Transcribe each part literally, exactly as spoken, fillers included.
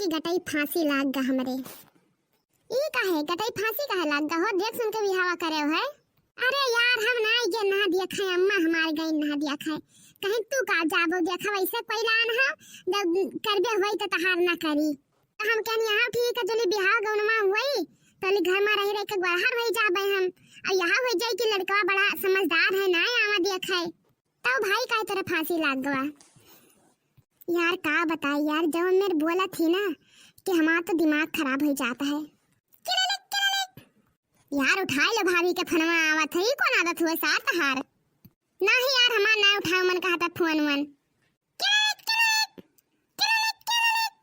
गटई फांसी लाग गा हमरे। ई काहे गटई फांसी काहे लाग गा हो? देख सुन के बिहावा करे है। अरे यार, हम ना ये ना दिया खाए, अम्मा हमार गई ना दिया खाए। कहीं तू का जाबो, देखा वैसे कोई लान है, जब करबे होई तो तहार ना करी। तो हम कहनी, "हाँ ठीक है, चली बिहाव गौनमा हुई, तो ली घर में रही रही के बड़हर होई जाबे हम।" और यहाँ हो जाए कि लड़कवा बड़ा समझदार है, ना आवा दिया खाए। तब भाई काहे तोरे फांसी लाग गवा? यार का बताई यार, जब मेरे बोला थी ना कि हमार तो दिमाग खराब हो जाता है। किललिक, किललिक। यार उठाई लो भाभी के फोनवा, आवत है, ई कौन आदत हुए सार तहार? नाही यार, हमार ना उठाओ मन कहता फोन वन। किललिक, किललिक, किललिक, किललिक।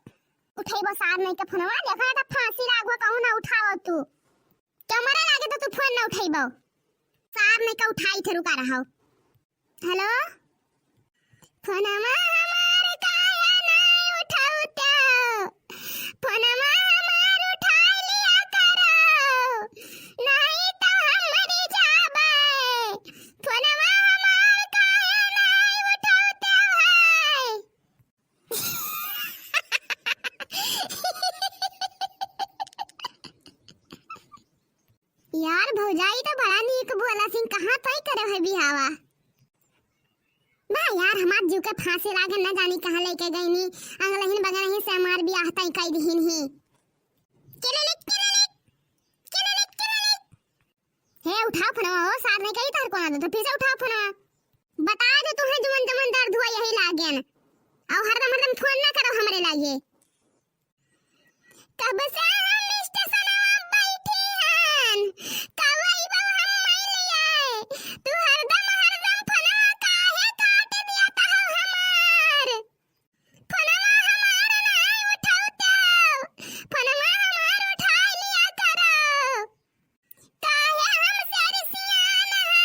उठैबो सार नहीं के फोनवा, देखो ना तो फांसी लागो, कहूँ ना उठाओ तू। कैमरा लागे तो तू फोन ना उठैबो। सार नहीं का उठाई थे, रुका रहो। हेलो, फोनवा हमार काहे नाय उठावत्या? फोनवा हमार उठाई लिया करो, नहीं तो हम मरी जाबे। फोनवा हमार काहे नाय उठावत्या भाई? यार भौजाई तो बड़ा नीक बोला सिंह, कहाँ तय करे है बिहावा? बा यार, हमार जीव के फांसी लागे, न जानी कहाँ लेके गईनी। अगलहिन बगलहिन से हमार बियाह तय कई दिहिन ही। किललिक, किललिक, किललिक, किललिक। हे उठाओ फोनवा, ओ सार नहीं कही तार कौन आदत, तो फिर से उठाओ फोनवा। बता दे तुम्हें जुमन जमन दर्द हुआ यही लागेन। और हरदम हरदम फोन ना करो हमरे लागे। कब से हम स्टेशनवा बैठी हन, कब अइबो हम मइलिया? तू हरदम, हरदम फोनवा काहे काट दिया तहु हमार? फोनवा हमार नाय उठौतो, फोनवा हमार उठाई लिया करो। काहे हमसे रिसियान हो?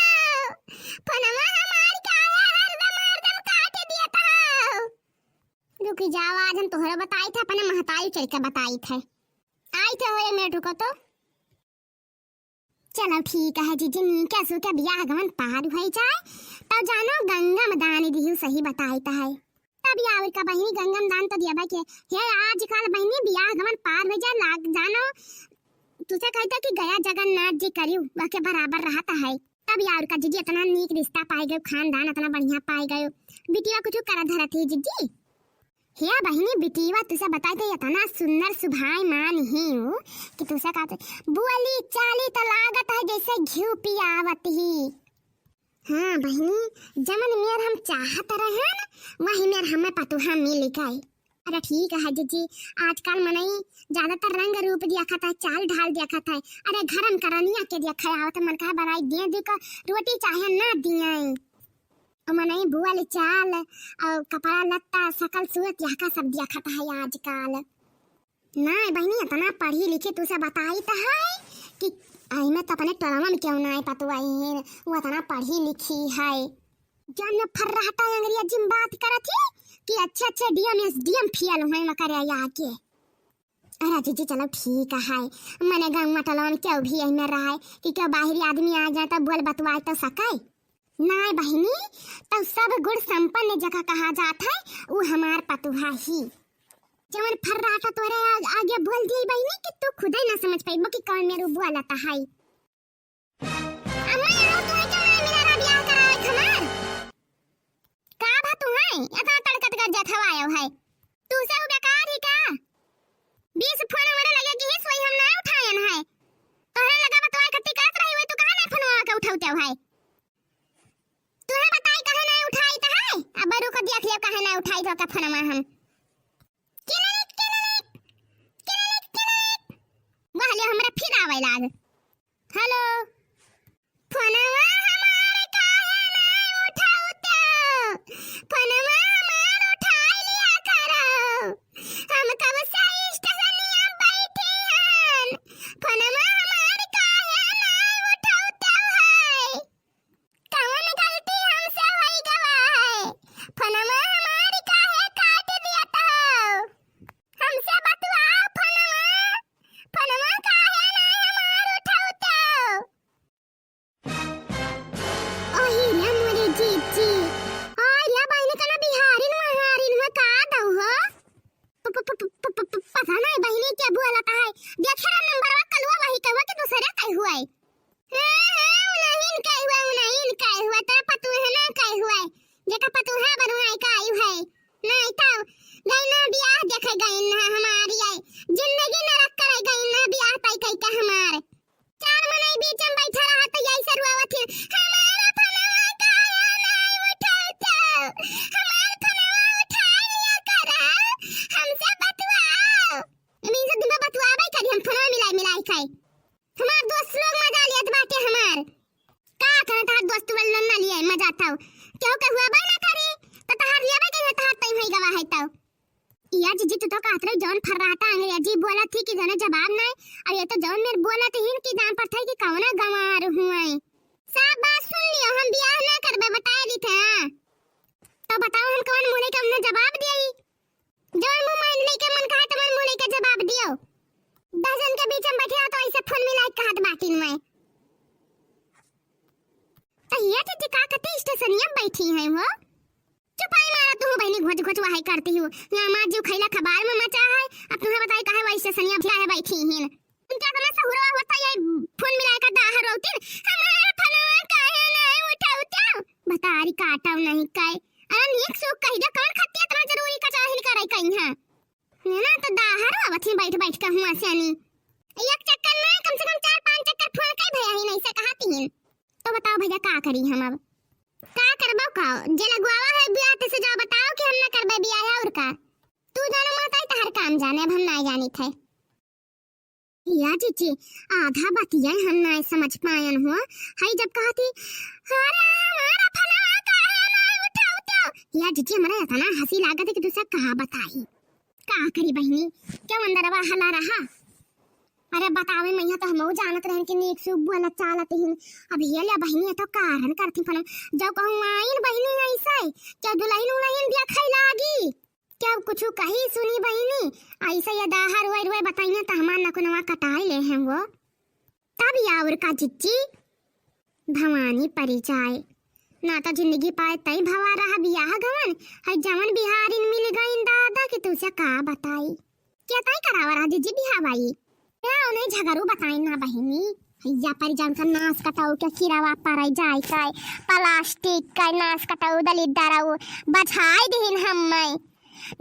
फोनवा हमार काहे हरदम, हरदम काट दिया तहु? रुकी जाओ, आज हम तोहरा बताई थे, अपने महतारी चल के बताई थे। आई थे हो, एक मिनट रुको तो। चलो ठीक है जीजी, नीके सुके बियाह गमन पार होइ जाए, तब जानो गंगा में दान दिहु सही बताई थे। तब या और का बहिनी, गंगा में दान तो दिया भाई के। हे आजकल बहिनी बियाह गमन पार होइ जाए, लाग जानो तुसे कहते कि गया जगन्नाथ जी करियो, वह के बराबर रहता है। तब या और का जीजी, इतना नीक रिश्ता पाए गयो, खानदान इतना बढ़िया पाए गयो, बिटिया कुछ करा धरत ही जीजी। हे बहिनी, बिटिया तुसे बताई तो इतना सुंदर सुभाई मान ही हूँ कि तुसे कहते बोली चाली तो लागत है जैसे घिउ पियावत ही। हाँ बहिनी, जमन मेर हम चाहत रहन, वही मेर हमें पतुहा मिल गए। अरे ठीक है जीजी, आजकल मनई ज्यादातर रंग रूप देखत है, चाल ढाल देखत है। अरे घरम करनिया के देखा आवत मन कहे बनाई दे दी का रोटी चाहे ना दिए। और मनई बोल चाल और कपड़ा लत्ता सकल सूरत यह का सब देखत है आजकल। ना बहिनी, इतना पढ़ी लिखी तुसे बताई तो है कि आई में तो अपने टोलवा में क्यों ना आई पतुआ ही, वो इतना पढ़ी लिखी है। जौन फर्राटा अंग्रेजी में बात करत ही कि अच्छे अच्छे डीएम एसडीएम फेल हुए में करे आके। अरे जीजी चलो ठीक है, मने गाँव में टोलवा में क्यों भी यही में रहे कि क्यों बाहरी आदमी आ जाए तो बोल बतवाए तो सके। नाय बहिनी, तब सब गुण संपन्न जगह कहा जात है, उ हमार पतुहा ही। जवन फर्राटा तोरे आ-, आगे बोल दिए बहिनी कि तू खुदे ना समझ पाइबो कि कौन मेरू बोलत है। अम्मा, यहाँ तू है क्यों ना मिला रहा ब्याह कराए हमार? का भा तू है? इतना तड़कत कर जात हवा आयो है। तू से उ बेकार ही का? बीस फोन हमारे लगे कि हिस वही हम ना उठायन है। तोहरे लगा बतवाए खत्ती करत रही हुई, तू काहे ना फोनवा के उठाउते है? तुहे बताई काहे ना उठाई त है? अब रुको देख लियो काहे ना उठाई तो का फोनवा हम। किललिक, किललिक, किललिक, किललिक। वाह ले हमरा फिर आवे लाग। हेलो। फोनवा हमार काहे ना उठाउते? फोनवा हमार उठाई लिया करो। हम कब से स्टेशनिया बैठी हन। फोनवा हमार काहे ना उठाउते है? कवन गलती हमसे होई गवा है? फोनवा हमार काहे काट दिया तो? हमसे बतुआओ फोनवा। फोनवा काहे ना हमार उठाउते? जेका पतोहा बनवाए का आयु है। नहीं तो गई ना बियाह देखे गई ना हमारी आई। जिंदगी नरक करे गई ना बियाह पाई कई का हमार। चार मनई बीच में बैठा रहा तो यही से रुआवत ही, "हमारा फोनवा काहे नहीं उठावत हो? हमार फोनवा उठा लिया करा, हमसे बतवाओ।" इन्हीं से दिन में बतवावे करी हम फोनवा मिलाई मिलाई खाए। हमार दोस्त लोग मजा लियत बाटे हमार। का करे तहार दोस्त वाले ना लिए मजा ताऊ। केहू के हुआ बाई ना करी, तो तहार लिए बाई कहीं तहार तई होई गवा है ताऊ। या जीजी, तू तो कहत रही जौन फर्राटा अंग्रेजी बोलत ही कि जने जवाब नहीं, और ये तो जौन मेर बोलत ही कि जान पड़त है कि कौना गंवार हुए। सब बात सुन लियो, हम बियाह ना करबे, बताए दी थे। हाँ। तो बताओ हम कौन मुँह लेके हमने जवाब दिया ही? जौन मुँह मान लेके मन कहा तो मन मुँह लेके जवाब दियो। दस जन के बीच में बैठे हो तो ऐसे फोन मिलाई कहत बाटिन मैं। तो ये जीजी का कते स्टेशनिया बैठी है वो? चुपाई मारा तू बहिनी, घोच घोच वहाई करती हूँ। यहाँ माँ जीव खैला खबार में मचा है। अब तुम्हें बताई काहे वही स्टेशनिया भला है बैठी हिन। उनका इतना सहुरवा होता ये फोन मिलाए का दाहर रोतिन। हमारा फोनवा काहे नहीं उठाउता? बतारी काटव नहीं काई। अरे नीक सुख कही दे, कौन खत्ती इतना जरूरी का चाहिन करे कहीं है? ये ना तो दाहर आवत ही बैठ बैठ के हुआ से आनी। एक चक्कर में कम से कम चार पांच चक्कर फोन कई भैया ही नहीं से कहा तीन। तो बताओ भैया का करी हम अब? का करबो का? जे लगवावा है बियाह ते से जाओ बताओ कि हम ना करबे बियाह है और का? तू जानो मत आई तहर काम जाने, अब हम ना जानी थे। या जीजी, आधा बतिया हम ना समझ पायन हो। हई जब कहती, "अरे हमारा फलवा काहे नहीं उठाउते हो?" या जीजी, हमरा इतना हंसी लागत है कि दूसरा कहा बताई। का करी बहिनी, क्यों अंदरवा हला रहा? अरे बतावे मैया, तो हमहू जानत रहन कि नीक से बोलत चालत हिन। अब ये ले बहिनी, ये तो कारण करती फलम। जब कहूँ आइन बहिनी ऐसे, क्या दुल्हन उल्हन देखे लागी? क्या कुछ कही सुनी बहिनी? ऐसे ये दाहर रोए रोए बताइए तो हमार नकुनवा कटाए ले हैं वो। तब या और का जीजी? भवानी परी जाए, ना तो जिंदगी पाए तई भवा रहा बियाह गवन, है जवन बिहारिन मिल गईन दादा कि तुझे का बताई। क्या तई करावा रहा जीजी बिहावाई? क्या उन्हें झगड़ू बताई ना बहिनी? हैया परी जान का नास कटाऊ के किरावा पराई जाए का, प्लास्टिक का नास कटाऊ दलित दराऊ बझाई दिहिन हम मैं।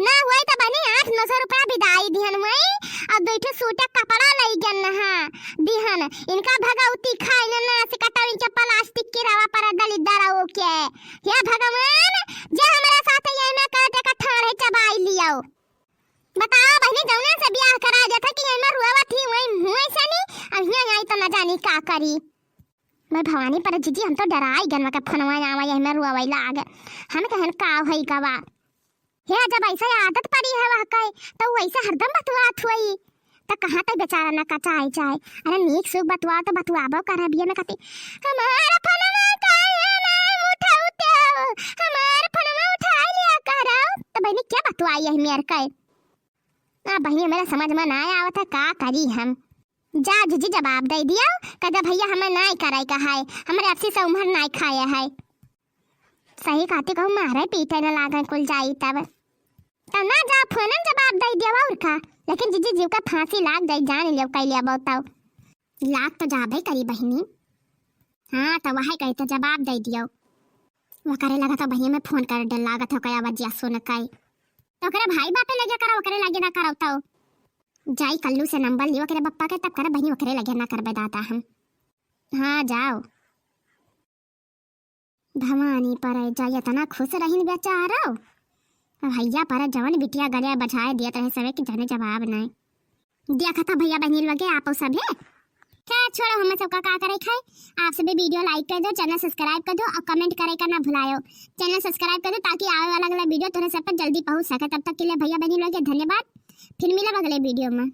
ना होई त बहिनी आठ नौ सौ रुपया बिदाई दिहन वही, और दो ठो सूट कपड़ा लई गन नहा दिहन। इनका भगवती खाई न नास कटाऊ इनके प्लास्टिक किरावा पर दलित दराऊ के। हे भगवान, जे हमरा साथ ये ना कर दे का ठाड़े चबाई लियो। बताओ बहिनी, जौना से बियाह करा जाता कि ये में रुआवत ही वही मुँह से नहीं, अब यहाँ आई तो ना जानी का करी। मैं भवानी पर जीजी हम तो डराई गन के फोनवा आवा ये में रुआवई लाग। हम कहन का होई गवा। हे, जब ऐसे आदत पड़ी है वह कहे, तो वैसे हरदम बतुआत हुई। तो कहाँ तक बेचारा न कचाई जाए। अरे नीक सुख बतुआ तो बतुआबो कर बिया में कहती, "हमार फोनवा काहे नहीं उठाउते हो? हमार फोनवा उठा लिया करो।" तो बहिनी क्या बतुआई है मेर कहे? आ बहिनी मेरा समझ में ना आवत है, का करी हम? जा जीजी जवाब दे दियो, कह दे भैया हमें नाई करे का है, हमरे अफसी से उम्र नाई खाए है। सही कहती कहूँ मारे पीटे न लागे कुल जाई तब। तब ना जा फोनन जवाब दे दियो और का, लेकिन जीजी जीव का फांसी लाग जाई, जान लियो कई लिया बहुत तब। लाग तो जाबे करी बहिनी। हाँ तो वही कही तो जवाब दे दियो। वो करे लगा तो बहिया में फोन कर डर लागत हो कया बजिया सुन कई। तो ओकरे भाई बापे लगे करो, ओकरे लगे ना करो तो। जाई कल्लू से नंबर लियो ओकरे बप्पा के, तब करे बहिनी ओकरे लगे ना करबे दादा हम। हाँ जाओ। भवानी पर जा इतना खुश रहिन बेचारो। भैया पर जवन बिटिया गले बझाए दियत रहे सवे कि जाने जवाब नहीं। देखा था भैया बहिनी लगे आपो सभे। खैर छोड़ो, हमें सबका का करे खाए। आप सभी वीडियो लाइक कर दो, चैनल सब्सक्राइब कर दो और कमेंट करे का ना भुलायो। चैनल सब्सक्राइब कर दो ताकि आवे वाला अगला वीडियो तुम्हें सब पर जल्दी पहुँच सके। तब तक के लिए भैया बहिनी लगे धन्यवाद। फिर मिलब अगले वीडियो में।